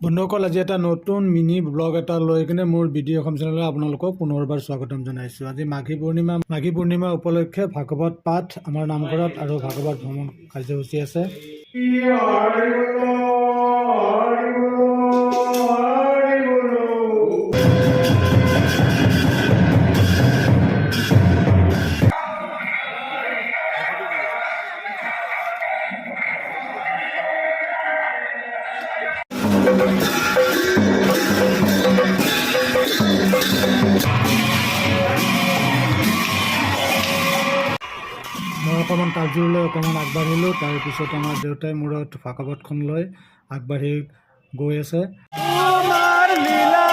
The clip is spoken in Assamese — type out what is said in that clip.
বন্ধুসকল, আজি এটা নতুন মিনি ব্লগ এটা লৈ কিনে মোৰ বিডি অসম চেনেললৈ আপোনালোকক পুনৰবাৰ স্বাগতম জনাইছোঁ। আজি মাঘী পূৰ্ণিমা। মাঘী পূৰ্ণিমা উপলক্ষে ভাগৱত পাঠ আমাৰ নামঘৰত আৰু ভাগৱত ভ্ৰমণ কাৰ্যসূচী আছে। মই অকণমান তালজোৰ লৈ অকণমান আগবাঢ়িলোঁ। তাৰপিছত আমাৰ দেউতাই মূৰত ভাগৱতখন লৈ আগবাঢ়ি গৈ আছে। তোমাৰ লীলা।